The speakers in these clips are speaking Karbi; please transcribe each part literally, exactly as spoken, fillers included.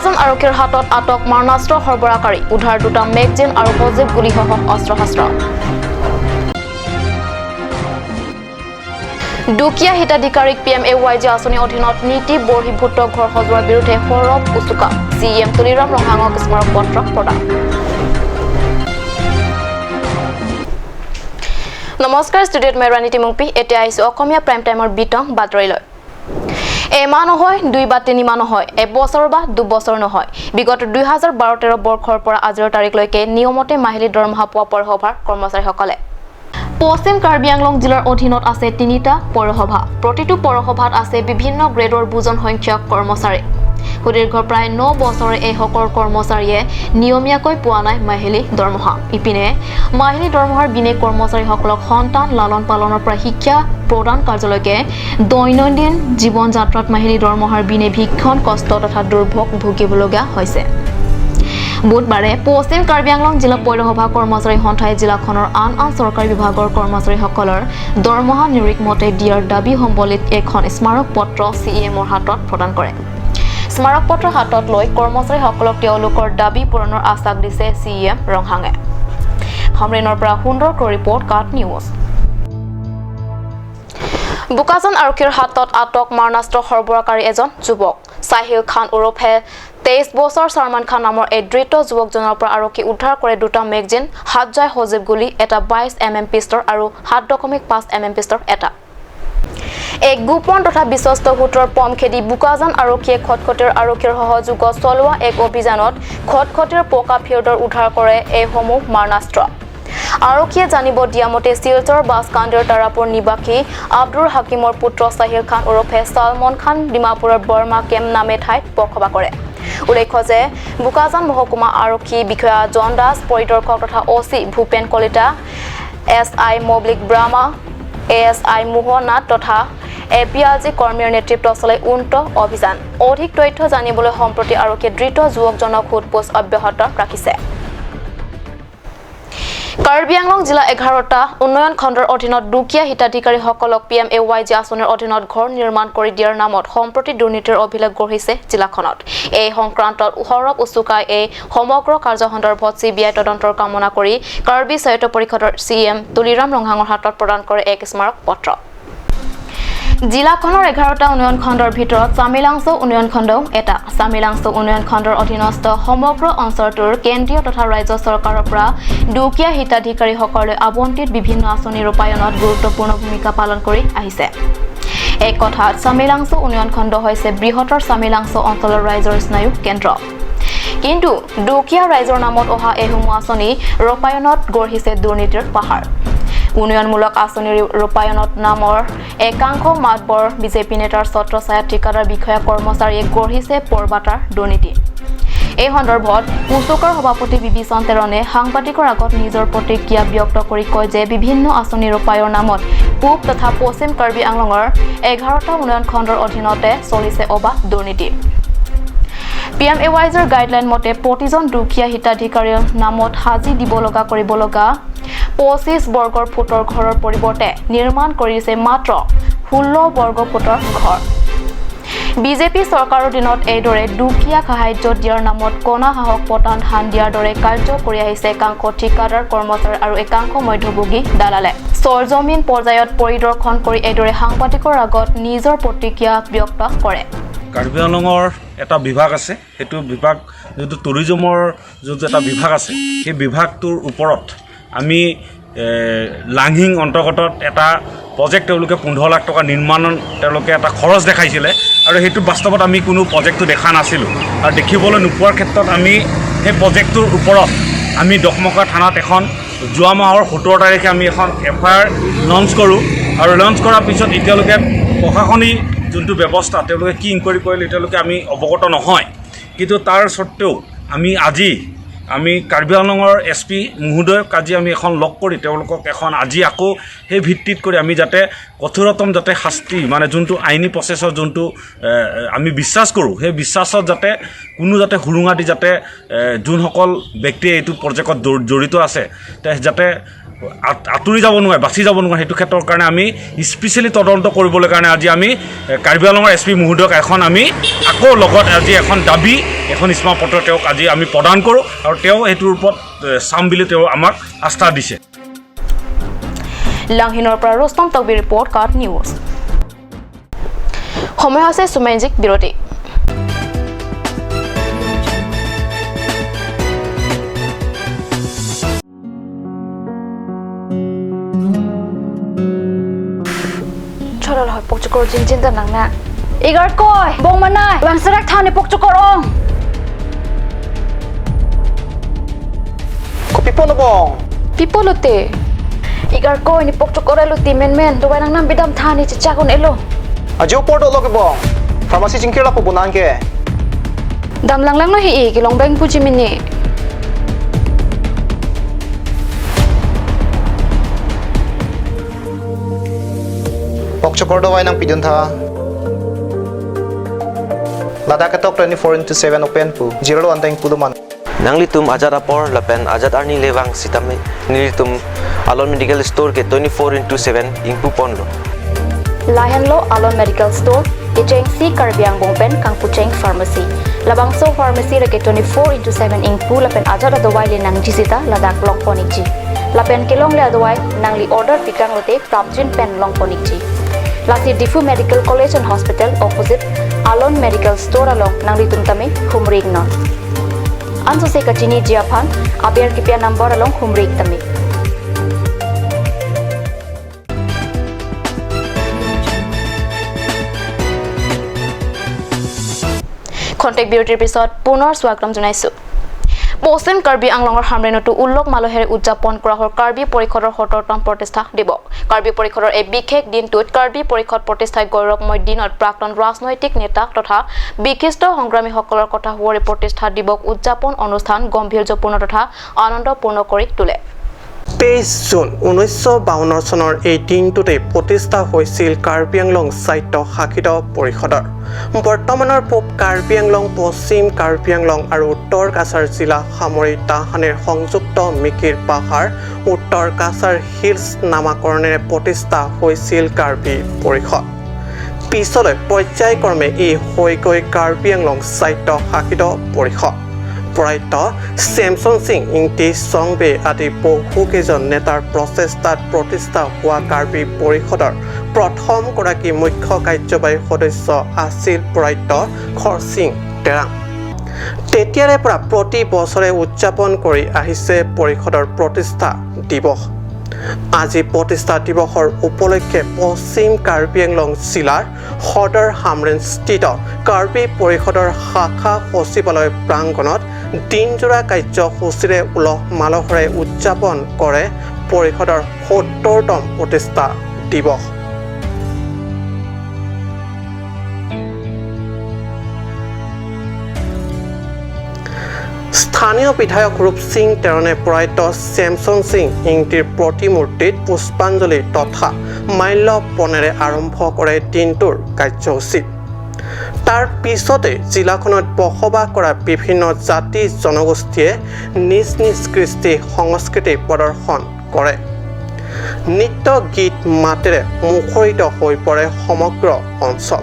জন আৰক্ষীৰ হাতত আটক মাৰণাস্ত্ৰ সৰবৰাহকাৰী, উদ্ধাৰ দুটা মেগজিন আৰু সজীৱ গুলীসহ অস্ত্ৰ শস্ত্ৰ। দুখীয়া হিতাধিকাৰীক P M A Y G আঁচনিৰ অধীনত নীতি বহিৰ্ভূত ঘৰ সজোৱাৰ বিৰুদ্ধে সৰব উচুকা, চি ই এম তুলিৰাম ৰংহাঙক স্মাৰক পত্ৰ প্ৰদান। নমস্কাৰ, ষ্টুডিঅ'ত মই ৰাণী তিমুংপি। এতিয়া আহিছো অসমীয়া প্ৰাইম টাইমৰ বিতং বাতৰিলৈ। এমাহ নহয়, দুই বা তিনি মাহ নহয়, এবছৰ বা দুবছৰ নহয়, বিগত দুই হাজাৰ বাৰ তেৰ বৰ্ষৰ পৰা আজিৰ তাৰিখলৈকে নিয়মতে মাহিলী দৰমহা পোৱা পৌৰসভাৰ কৰ্মচাৰীসকলে। পশ্চিম কাৰ্বি আংলং জিলাৰ অধীনত আছে তিনিটা পৌৰসভা। প্ৰতিটো পৌৰসভাত আছে বিভিন্ন গ্ৰেডৰ বুজন সংখ্যক কৰ্মচাৰী। সুদীৰ্ঘ প্ৰায় ন বছৰে এইসকল কৰ্মচাৰীয়ে নিয়মীয়াকৈ পোৱা নাই মাহিলী দৰমহা। ইপিনে মাহিলী দৰমহাৰ বিনে কৰ্মচাৰীসকলক সন্তান লালন পালনৰ পৰা শিক্ষা প্ৰদান কাৰ্যলৈকে দৈনন্দিন জীৱন যাত্ৰাত মাহিলী দৰমহাৰ বিনে ভীষণ কষ্ট তথা দুৰ্ভোগ ভুগিবলগীয়া হৈছে। বুধবাৰে পশ্চিম কাৰ্বি আংলং জিলা পৌৰসভা কৰ্মচাৰী সন্থাই জিলাখনৰ আন আন চৰকাৰী বিভাগৰ কৰ্মচাৰীসকলৰ দৰমহা নিৰীক্ষমতে দিয়াৰ দাবী সম্বলিত এখন স্মাৰক পত্ৰ চি ই এমৰ হাতত প্ৰদান কৰে। স্মাৰক পত্ৰ হাতত লৈ কৰ্মচাৰীসকলক তেওঁলোকৰ দাবী পূৰণৰ আশ্বাস দিছে চি ই এম ৰংহাঙে। হমৰেইনৰ পৰা সুন্দৰ ৰিপৰ্ট, কাট নিউজ। বোকাজান আৰক্ষীৰ হাতত আটক মাৰণাস্ত্ৰ সৰবৰাহকাৰী এজন যুৱক। চাহিল খান ওৰফে তেইছ বছৰ চালমান খান নামৰ এই ধৃত যুৱকজনৰ পৰা আৰক্ষী উদ্ধাৰ কৰে দুটা মেগজিন, সাত জাঁই সজীৱ গুলী, এটা বাইছ এম এম পিষ্টল আৰু সাত দশমিক পাঁচ এম এম পিষ্টল এটা। এক গোপন তথা বিশ্বস্ত সূত্ৰৰ পম খেদি বোকাজান আৰক্ষীয়ে খটখটিৰ আৰক্ষীৰ সহযোগত চলোৱা এক অভিযানত খটখটিৰ পকা ফিল্ডৰ উদ্ধাৰ কৰে এইসমূহ মাৰণাস্ত্ৰ। আৰক্ষীয়ে জানিব দিয়া মতে, শিলচৰ বাছকান্দিৰ তাৰাপুৰ নিবাসী আব্দুল হাকিমৰ পুত্ৰ চাহিল খান ওৰফে চালমন খান ডিমাপুৰৰ বৰ্মা কেম্প নামে ঠাইত বসবাস কৰে। উল্লেখ্য যে বোকাজান মহকুমা আৰক্ষী বিষয়া জন দাস, পৰিদৰ্শক তথা অ চি ভূপেন কলিতা, এছ আই মৌলিক ব্ৰহ্মা, এ এছ আই মোহন নাথ তথা এ পি আৰ জি কৰ্মীৰ নেতৃত্বত চলে উক্ত অভিযান। অধিক তথ্য জানিবলৈ সম্প্ৰতি আৰক্ষীয়ে ধৃত যুৱকজনক সোধ পোছ অব্যাহত ৰাখিছে। কাৰ্বি আংলং জিলা এঘাৰটা উন্নয়ন খণ্ডৰ অধীনত দুখীয়া হিতাধিকাৰীসকলক P M A Y G আঁচনিৰ অধীনত ঘৰ নিৰ্মাণ কৰি দিয়াৰ নামত সম্প্ৰতি দুৰ্নীতিৰ অভিলেখ গঢ়িছে জিলাখনত। এই সংক্ৰান্তত সৰব উচুকাই এই সমগ্ৰ কাৰ্য সন্দৰ্ভত চি বি আই তদন্তৰ কামনা কৰি কাৰ্বি স্বায়ত্ত পৰিষদৰ চি ই এম তুলিৰাম ৰংহাঙৰ হাতত প্ৰদান কৰে এক স্মাৰক পত্ৰ। জিলাখনৰ এঘাৰটা উন্নয়ন খণ্ডৰ ভিতৰত চামিলাংচৌ উন্নয়ন খণ্ডও এটা। চামিলাংচৌ উন্নয়ন খণ্ডৰ অধীনস্থ সমগ্ৰ অঞ্চলটোৰ কেন্দ্ৰীয় তথা ৰাজ্য চৰকাৰৰ পৰা দুখীয়া হিতাধিকাৰীসকললৈ আবণ্টিত বিভিন্ন আঁচনি ৰূপায়ণত গুৰুত্বপূৰ্ণ ভূমিকা পালন কৰি আহিছে। এক কথাত চামিলাংচৌ উন্নয়ন খণ্ড হৈছে বৃহত্তৰ চামিলাংচৌ অঞ্চলৰ ৰাইজৰ স্নায়ু কেন্দ্ৰ। কিন্তু দুখীয়া ৰাইজৰ নামত অহা এইসমূহ আঁচনি ৰূপায়ণত গঢ়িছে দুৰ্নীতিৰ পাহাৰ। উন্নয়নমূলক আঁচনি ৰূপায়ণত নামৰ একাংশ মাতবৰ বিজেপি নেতাৰ ছত্ৰছায়াত ঠিকাদাৰ বিষয়া কৰ্মচাৰীয়ে গঢ়িছে পৰ্বাতাৰ দুৰ্নীতি। এই সন্দৰ্ভত উচুকাৰ সভাপতি বিভীষণ তেৰণে সাংবাদিকৰ আগত নিজৰ প্ৰতিক্ৰিয়া ব্যক্ত কৰি কয় যে বিভিন্ন আঁচনি ৰূপায়ণৰ নামত পূব তথা পশ্চিম কাৰ্বি আংলঙৰ এঘাৰটা উন্নয়ন খণ্ডৰ অধীনতে চলিছে অবাধ দুৰ্নীতি। পি এম এ ৱাই জিৰ গাইডলাইন মতে প্ৰতিজন দুখীয়া হিতাধিকাৰীৰ নামত সাজি দিব লগা, কৰিব লগা পঁচিছ বৰ্গৰ ফুটৰ ঘৰৰ পৰিৱৰ্তে নিৰ্মাণ কৰিছে মাত্ৰ ষোল্ল বৰ্গ ফুটৰ ঘৰ। বিজেপি চৰকাৰৰ দিনত এইদৰে দুখীয়াক সাহায্য দিয়াৰ নামত কণা সাহস পতান ধান দিয়াৰ দৰে কাৰ্য কৰি আহিছে একাংশ ঠিকাদাৰ, কৰ্মচাৰী আৰু একাংশ মধ্যভোগী দালালে। চৰজমিন পৰ্যায়ত পৰিদৰ্শন কৰি এইদৰে সাংবাদিকৰ আগত নিজৰ প্ৰতিক্ৰিয়া ব্যক্ত কৰে। কাৰ্বি আংলঙৰ এটা বিভাগ আছে, সেইটো বিভাগ যোনটো টুৰিজমৰ যোনটো এটা বিভাগ আছে, সেই বিভাগটোৰ ওপৰত আমি, এ, লাংহিং অন্তৰ্গত এটা প্ৰজেক্ট তেওঁলোকে পোন্ধৰ লাখ টকা নিৰ্মাণত তেওঁলোকে এটা খৰচ দেখাইছিলে আৰু সেইটো বাস্তৱত আমি কোনো প্ৰজেক্টটো দেখা নাছিলোঁ আৰু দেখিবলৈ নোপোৱাৰ ক্ষেত্ৰত আমি সেই প্ৰজেক্টটোৰ ওপৰত আমি দখমকা থানাত এখন যোৱা মাহৰ সোতৰ তাৰিখে আমি এখন এফ আই আৰ লঞ্চ কৰোঁ আৰু লঞ্চ কৰাৰ পিছত এতিয়ালৈকে প্ৰশাসনিক যোনটো ব্যৱস্থা তেওঁলোকে কি ইনকুৱাৰী কৰিলে এতিয়ালৈকে আমি অৱগত নহয়। কিন্তু তাৰ স্বত্বেও আমি আজি আমি কাৰ্বি আংলঙৰ এছ পি মহোদয়ক আজি আমি এখন লগ কৰি তেওঁলোকক এখন আজি আকৌ সেই ভিত্তিত কৰি আমি যাতে কঠোৰতম যাতে শাস্তি, মানে যোনটো আইনী প্ৰচেছৰ যোনটো, এ, আমি বিশ্বাস কৰোঁ, সেই বিশ্বাসত যাতে কোনো যাতে সুৰুঙা দি যাতে, এ, যোনসকল ব্যক্তিয়ে এইটো প্ৰজেক্টত জড়-, জড়িত আছে, তে যাতে আত- আঁতৰি যাব নোৱাৰে, বাচি যাব নোৱাৰে, সেইটো ক্ষেত্ৰৰ কাৰণে আমি স্পেচিয়েলি তদন্ত কৰিবলৈ কাৰণে আজি আমি, এ, কাৰ্বি আংলঙৰ এছ পি মহোদয়ক এখন আমি আকৌ লগত আজি এখন দাবী, এখন স্মাৰক পত্ৰ তেওঁক আজি আমি প্ৰদান কৰোঁ আৰু তেওঁ সেইটোৰ ওপৰত, এ, চাম বুলি তেওঁ আমাক আস্থা দিছে। লাংহিনৰ পৰা ৰুস্তম তকবি ৰিপৰ্ট, কাৰ্বি নিউজ। সময় হৈছে চুমাইজিক বিৰতি। Chorol hoi pokchokor jinjin ta nang na. Igarkoi, bong manai, bang serak thani pokchokor ong. Kopi pon bong? Pi pulote? Igarkoi, ne pokchokor elo ti menmen, dawai nangnam bidam thani chechak un-elo. Ajo por dolo ke bong. Pharmacy chingkir lapu bunan ke. Dam langlanglo hi-i, kelong bang puji mini. Pokchokor dawai nangpidun tha. Ladak ketok twenty-four into seven open pu. Zero lo anteng pulo man. Nanglitum ajat apor lapen ajat arni le vang sitame nelitum Alon Medical Store ke twenty-four into seven ingpu ponlo. Lahenlo Alon Medical Store, kechengsi Karbi angbong pen kangpucheng pharmacy. Labangso pharmacy lake twenty-four into seven ingpu lapen ajat adawai le nangji sita ladak long pon ikji. Lapen kelongle adawai nangli order pikang lote prapjin pen long pon ikji. Lasi Diphu Medical College and Hospital opposite Alon Medical Store along nanglitum tame humri iknon. Ansose kachiniji aphan aber kipi a-number along humri ik tame. খন্তেক বিৰতিৰ পিছত পুনৰ স্বাগতম জনাইছো। পশ্চিম কাৰ্বি আংলঙৰ হামৰেনতো উল্লক মালহেৰে উদযাপন কৰা হ'ল কাৰ্বি পৰিষদৰ সত্তৰতম প্ৰতিষ্ঠা দিৱস। কাৰ্বি পৰিষদৰ এই বিশেষ দিনটোত কাৰ্বি পৰিষদ প্ৰতিষ্ঠাৰ গৌৰৱময় দিনত প্ৰাক্তন ৰাজনৈতিক নেতা তথা বিশিষ্ট সংগ্ৰামীসকলৰ কথা সোঁৱৰি প্ৰতিষ্ঠা দিৱস উদযাপন অনুষ্ঠান গাম্ভীৰ্যপূৰ্ণ তথা আনন্দপূৰ্ণ কৰি তোলে। তেইছ জুন ঊনৈছশ বাৱন্ন চনৰ এই দিনটোতে প্ৰতিষ্ঠা হৈছিল কাৰ্বি আংলং স্বায়ত্তশাসিত পৰিষদৰ। বৰ্তমানৰ পূব কাৰ্বি আংলং, পশ্চিম কাৰ্বি আংলং আৰু উত্তৰ কাছাৰ জিলা সামৰি তাহানিৰ সংযুক্ত মিকিৰ পাহাৰ, উত্তৰ কাছাৰ হিলছ নামাকৰণেৰে প্ৰতিষ্ঠা হৈছিল কাৰ্বি পৰিষদ। পিছলৈ পৰ্যায়ক্ৰমে ই হৈগৈ কাৰ্বি আংলং স্বায়ত্তশাসিত পৰিষদ। প্ৰয়াত চেমচন সিং, ইংতি চংবে আদি বহুকেইজন নেতাৰ প্ৰচেষ্টাত প্ৰতিষ্ঠা হোৱা কাৰ্বি পৰিষদৰ প্ৰথমগৰাকী মুখ্য কাৰ্যবাহী সদস্য আছিল প্ৰয়াত খৰচিং তেৰাং। তেতিয়াৰে পৰা প্ৰতি বছৰে উদযাপন কৰি আহিছে পৰিষদৰ প্ৰতিষ্ঠা দিৱস। আজি প্ৰতিষ্ঠা দিৱসৰ উপলক্ষে পশ্চিম কাৰ্বি আংলং জিলাৰ সদৰ হামৰেনস্থিত কাৰ্বি পৰিষদৰ শাখা সচিবালয় প্ৰাংগণত দিনজোৰা কাৰ্যসূচীৰে উলহ মালহেৰে উদযাপন কৰে পৰিষদৰ সত্তৰতম প্ৰতিষ্ঠা দিৱস। স্থানীয় বিধায়ক ৰূপসিং তেৰণে প্ৰয়াত চেমচন সিং ইংতিৰ প্ৰতিমূৰ্তিত পুষ্পাঞ্জলি তথা মাল্যৰ্পণেৰে আৰম্ভ কৰে দিনটোৰ কাৰ্যসূচী। তাৰ পিছতে জিলাখনত বসবাস কৰা বিভিন্ন জাতি জনগোষ্ঠীয়ে নিজ নিজ কৃষ্টি সংস্কৃতি প্ৰদৰ্শন কৰে। নৃত্য গীত মাতেৰে মুখৰিত হৈ পৰে সমগ্ৰ অঞ্চল।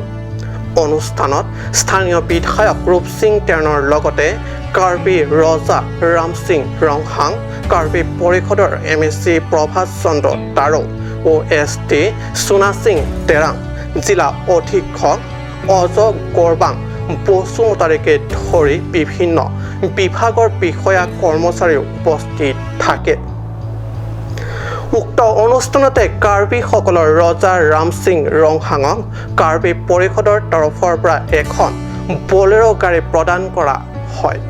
অনুষ্ঠানত স্থানীয় বিধায়ক ৰূপসিং তেৰণৰ লগতে কাৰ্বি ৰজা ৰামসিং ৰংহাং, কাৰ্বি পৰিষদৰ এম এ চি প্ৰভাত চন্দ্ৰ তাৰৌ, অ' এছ ডি সোনা সিং তেৰাং, জিলা অধীক্ষক অজ গৰবাং বসুমতাৰীকে ধৰি বিভিন্ন বিভাগৰ বিষয়া কৰ্মচাৰী উপস্থিত থাকে। উক্ত অনুষ্ঠানতে কাৰ্বিসকলৰ ৰজা ৰামসিং ৰংহাঙক কাৰ্বি পৰিষদৰ তৰফৰ পৰা এখন বলেৰ' গাড়ী প্ৰদান কৰা হয়।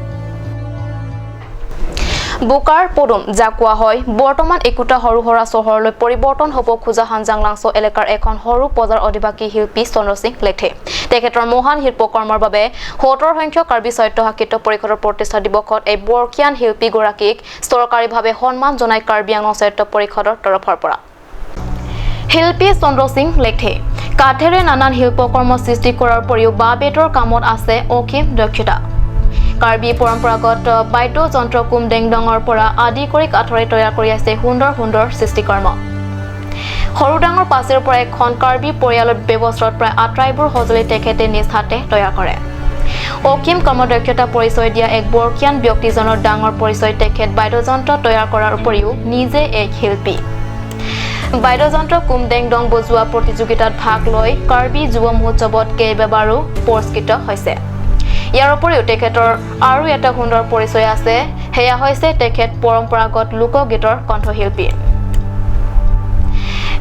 বোকাৰ পদুম যাক কোৱা হয়, বৰ্তমান একোটা সৰু সুৰা চহৰলৈ পৰিৱৰ্তন হ'ব খোজা হানজাং লাংচ এলেকাৰ এখন সৰু বজাৰ অধিবাসী শিল্পী চন্দ্ৰ সিং লেথে। তেখেতৰ মহান শিল্পকৰ্মৰ বাবে সত্তৰ সংখ্যক কাৰ্বি স্বায়ত্তশাসিত পৰিষদৰ প্ৰতিষ্ঠা দিৱসত এই বৰকিয়ান শিল্পীগৰাকীক চৰকাৰীভাৱে সন্মান জনাই কাৰ্বি আংলং স্বায়ত্ত পৰিষদৰ তৰফৰ পৰা। শিল্পী চন্দ্ৰ সিং লেথে কাঠেৰে নানান শিল্পকৰ্ম সৃষ্টি কৰাৰ উপৰিও বাঁহ বেতৰ কামত আছে অসীম দক্ষতা। কাৰ্বি পৰম্পৰাগত বাদ্যযন্ত্ৰ কুমডেং দঙৰ পৰা আদি কৰি কাঠৰে তৈয়াৰ কৰি আছে সুন্দৰ সুন্দৰ সৃষ্টিকৰ্ম। সৰু ডাঙৰ পাচিৰ পৰা এখন কাৰ্বি পৰিয়ালত ব্যৱস্থাত প্ৰায় আটাইবোৰ সঁজুলি তেখেতে নিজ হাতে তৈয়াৰ কৰে। অসীম কৰ্মদক্ষতা পৰিচয় দিয়া এক বৰকিয়ান ব্যক্তিজনৰ ডাঙৰ পৰিচয় তেখেত বাদ্যযন্ত্ৰ তৈয়াৰ কৰাৰ উপৰিও নিজে এক শিল্পী। বাদ্যযন্ত্ৰ কুমডেং দং বজোৱা প্ৰতিযোগিতাত ভাগ লৈ কাৰ্বি যুৱ মহোৎসৱত কেইবাবাৰো পুৰস্কৃত হৈছে। ইয়াৰ উপৰিও তেখেতৰ আৰু এটা সুন্দৰ পৰিচয় আছে, সেয়া হৈছে তেখেত পৰম্পৰাগত লোকগীতৰ কণ্ঠশিল্পী।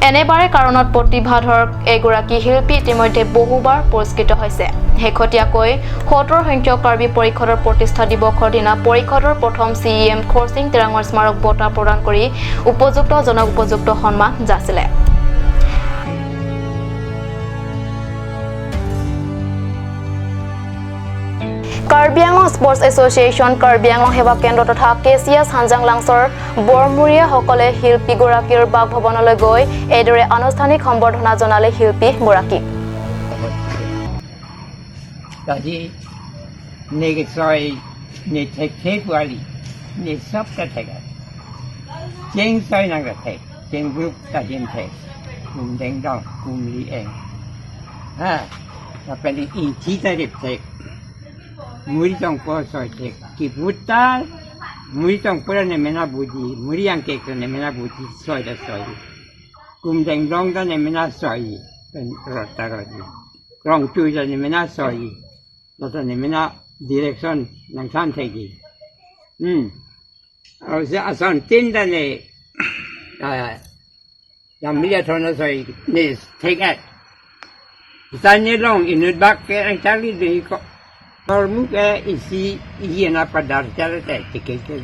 এনেবাৰে কাৰণত প্ৰতিভাধৰ এগৰাকী শিল্পী ইতিমধ্যে বহুবাৰ পুৰস্কৃত হৈছে। শেহতীয়াকৈ সত্তৰ সংখ্যক কাৰ্বি পৰিষদৰ প্ৰতিষ্ঠা দিৱসৰ দিনা পৰিষদৰ প্ৰথম চি ই এম খৰচিং তেৰাঙৰ স্মাৰক বঁটা প্ৰদান কৰি উপযুক্তজনক উপযুক্ত সন্মান যাচিলে। কাৰ্বি আংলং স্পৰ্টছ এছ'চিয়েশ্যন, কাৰ্বি আংলং সেৱা কেন্দ্ৰ তথা কে চি এছ হানজাং লাংচৰ বৰমূৰীয়াসকলে শিল্পীগৰাকীৰ বাসভৱনলৈ গৈ এইদৰে আনুষ্ঠানিক সম্বৰ্ধনা জনালে শিল্পীগৰাকীক। Tadi ne kesoi ne thekthe puali ne sop ta thek. Cheng soi nang ta thek, cheng grup ta dim thek. Kum deng dong, kum li eng. Ha, ta peli inti ta dip thek. Muri tong po soi thek. Kiputar, muri tong po ne mena buji, muri yang kek ne mena buji, soi ta soi. Kum deng dong ta ne mena soi, pen rot ta rot. Krong tui ta ne mena soi. Nata ne mena direction nang than thek ji. Hmm. Aw se ason tin ta ne, ah, yang melia thona soi ne thek et. Sa ne long inut bak ke ang charli de ko. Tor mu ke isi iye na padar char te chekeng te.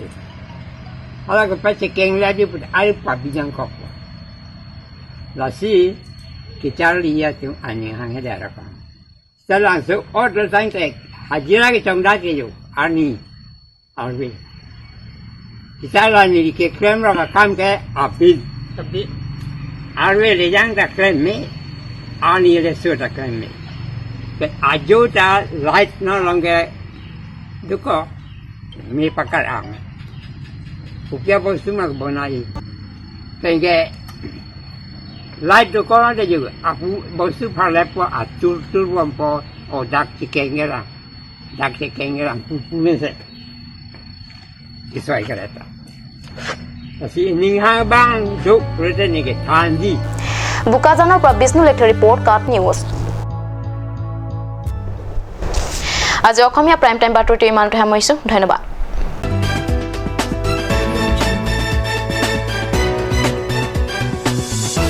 Hala ke pa chekeng la di put ai pa bijang kok. Lasi kecharli ya tu ani hang he dara pa. Selang se order sang te hajira ke chongda ke yo ani arve. Kita la ni keklem ra kam ke apin. Tapi arve le yang ta klem me, ani le su ta klem me. Ke ajo ta light no long ke duko me pakar ang. Kukia bostu mak bonai. Tenge light duko na de ju apu bostu pharle po atur tur bom po o dak chekeng ra. Dak chekeng ra pu pu me se. Isoi kereta. Asi ning ha bang juk rete ni ke thanji. Bokajanor পৰা বিষ্ণু লেথে report, KAT News। আজি Asamiya prime time বাতৰিটো ইমানতে সামৰিছো। ধন্যবাদ।